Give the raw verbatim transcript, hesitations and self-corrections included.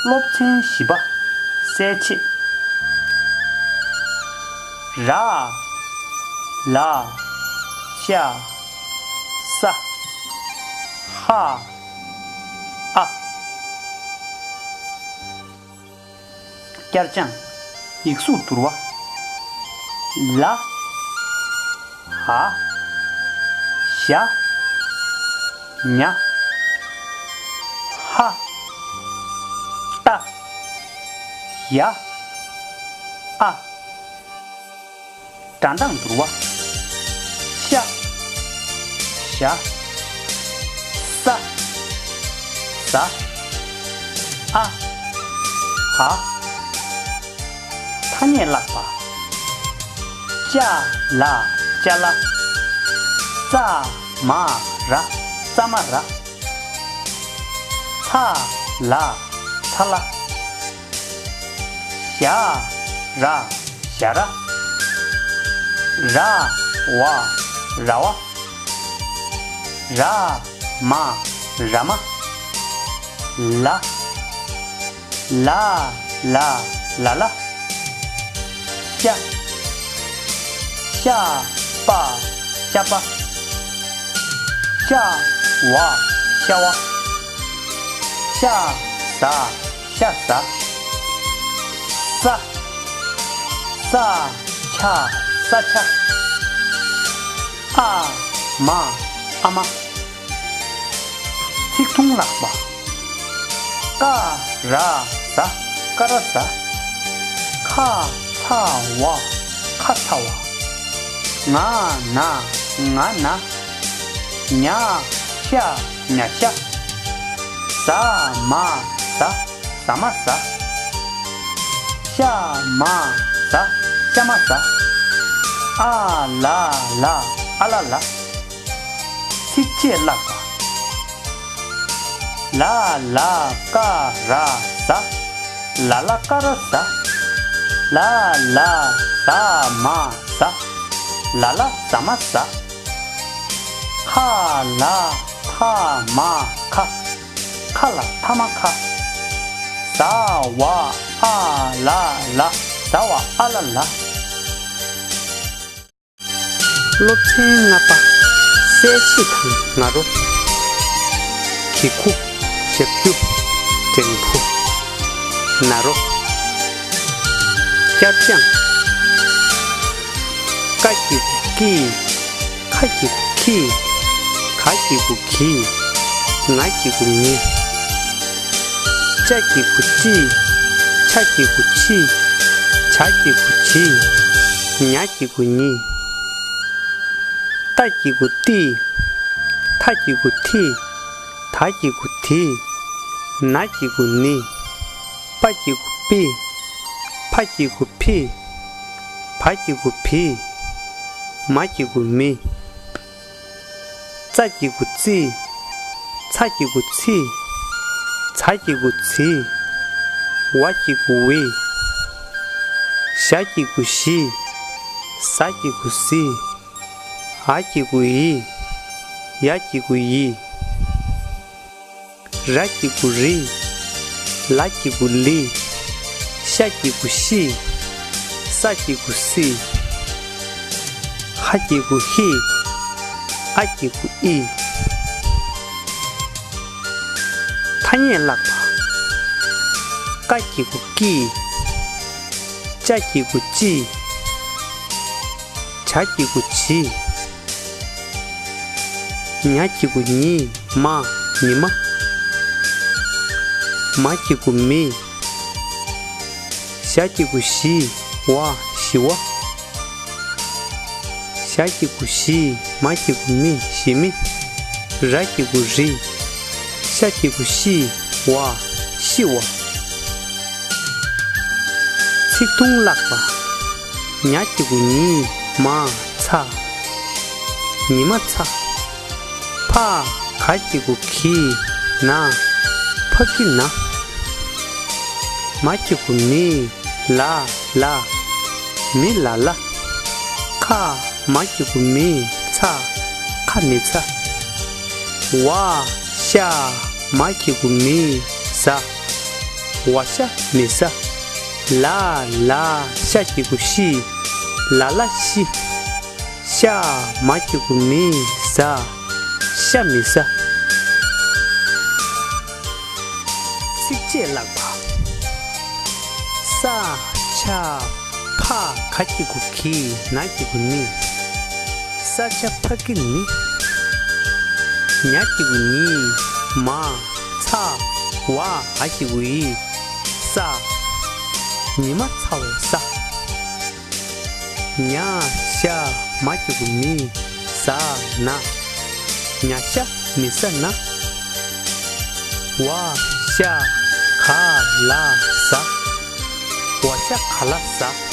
སློབ་ཚན་བཞི་པ། གསལ་བྱེད། ར། ལ། ཤ། ས། ཧ། ཨ། བསྐྱར་སྦྱང་། ཡིག་གཟུགས་བསྡུར་བ། ལ། འ། ཞ། ཉ། ཧ། ཏ། ཡ། ཨ། སྒྲ་གདངས་བསྡུར་བ། ཤ། ཞ། ས། ཟ། ཨ། འ། ཐ་སྙད་བཀླག་པ། ཅ་ལ། ཅ་ལ། ཙ་མ་ར། ཙ་མ་ར། ཚ་ལ། ཚ་ལ། ཞ་ར། ཞ་ར། ར་བ། ར་བ། ར་མ། ར་མ། ལ། ལ་ལ། ལ་ལ། ཤ། ཤ་པ། ཤ་པ། ཤ་བ། ཤ་བ། ཤ་ཟ། ཤ་ཟ། ས། ས་ཆ། ས་ཆ། ཨ་མ། ཨ་མ། ཚིག་ཐུང་བཀླག་པ། ཀ་ར་ཟ། ཀ་ར་ཟ། ཁ་ཚ་བ། ཁ་ཚ་བ། ང་ན། ང་ན། ཉ་ཤ། ཉ་ཤ། ཟ་མ་ཟ། ཟ་མ་ཟ། ཤ་མ་ཟ། ཤ་མ་ཟ། ཨ་ལ་ལ། ཨ་ལ་ལ། ཚིགས་བཅད་བཀླག་པ། ལ་ལ་ཀ་ར་ཟ། ལ་ལ་ཀ་ར་ཟ། ལ་ལ་ཟ་མ་ཟ། ལ་ལ་ཟ་མ་ཟ། ཁ་ལ་ཐ་མ་ཁ། ཁ་ལ་ཐ་མ་ཁ། ཟ་བ་ཨ་ལ་ལ། ཟ་བ་ཨ་ལ་ལ། སློབ་ཚན་ལྔ་པ། གསལ་བྱེད་དང་ང་རོ། གི་གུ། ཞབས་ཀྱུ། འགྲེང་བུ། ན་རོ། བསྐྱར་སྦྱང་། ཀ་གི་གུ་ཀི། ཁ་གི་གུ་ཁི། ག་གི་གུ་གི། ང་གི་གུ་ངི། ཅ་གི་གུ་ཅི། ཆ་གི་གུ་ཆི། ཇ་གི་གུ་ཇི། ཉ་གི་གུ་ཉི། ཏ་གི་གུ་ཏི། ཐ་གི་གུ་ཐི། ད་གི་གུ་དི། ན་གི་གུ་ནི། པ་གི་གུ་པི། ཕ་གི་གུ་ཕི། བ་གི་གུ་བི། མ་གི་གུ་མི། ཙ་གི་གུ་ཙི། ཚ་གི་གུ་ཚི། ཚ་གི་གུ་ཚི། ཝ་གི་གུ་ཝི། ཞ་གི་གུ་ཞི། ཟ་གི་གུ་ཟི། འ་གི་གུ་འི། ཡ་གི་གུ་ཡི། ར་གི་གུ་རི། ལ་གི་གུ་ལི། ཤ་གི་གུ་ཤི། ས་གི་གུ་སི། ཧ་གི་གུ་ཧི། ཨ་གི་གུ་ཨི། ཐ་སྙད་བཀླག་པ། ཀ་གི་གུ་ཀི། ཅ་གི་གུ་ཅི། ཇ་གི་གུ་ཇི། ཉ་གི་གུ་ཉི། མ། ཉི་མ། མ་གི་གུ་མི། ཞ་གི་གུ་ཞི། བ། ཞི་བ། ཞ་གི་གུ་ཞི། མ་གི་གུ་མི། ཞི་མི། ར་གི་གུ་རི། ཤ་གི་གུ་ཤི། བ། ཤི་བ། ཚིག་ཐུང་བཀླག་པ། ཉ་གི་གུ་ཉི། མ། ཚ། ཉི་མ་ཚ། ཕ། ག་གི་གུ་གི། ན། ཕ་གི་ན། མ་གི་གུ་མི། ལ། ལ། མི་ལ་ལ། ཁ། མ་གི་གུ་མི། ཚ། ཁ་མི་ཚ། བ། ཤ། མ་གི་གུ་མི། ཟ། བ་ཤ་མི་ཟ། ལ་ལ་ཤ་གི་གུ་ཤི། ལ་ལ་ཤི། ཤ་མ་གི་གུ་མི་ཟ། ཤ་མི་ཟ། ཚིགས་བཅད་བཀླག་པ། ས་ཆ་ཕ་ག་གི་གུ་གི་ན་གི་གུ་ནི། ས་ཆ་ཕ་གི་ནི། ཉ་གི་གུ་ཉི། མ་ཚ་བ་འ་གི་གུ་འི། ས། ཉི་མ་ཚ་བ་ས། ཉ་ཤ་མ་གི་གུ་མི་ཟ་ན། ཉ་ཤ་མི་ཟ་ན། བ་ཤ་ག་ལ་ཟ། བ་ཤ་ག་ལ་ཟ།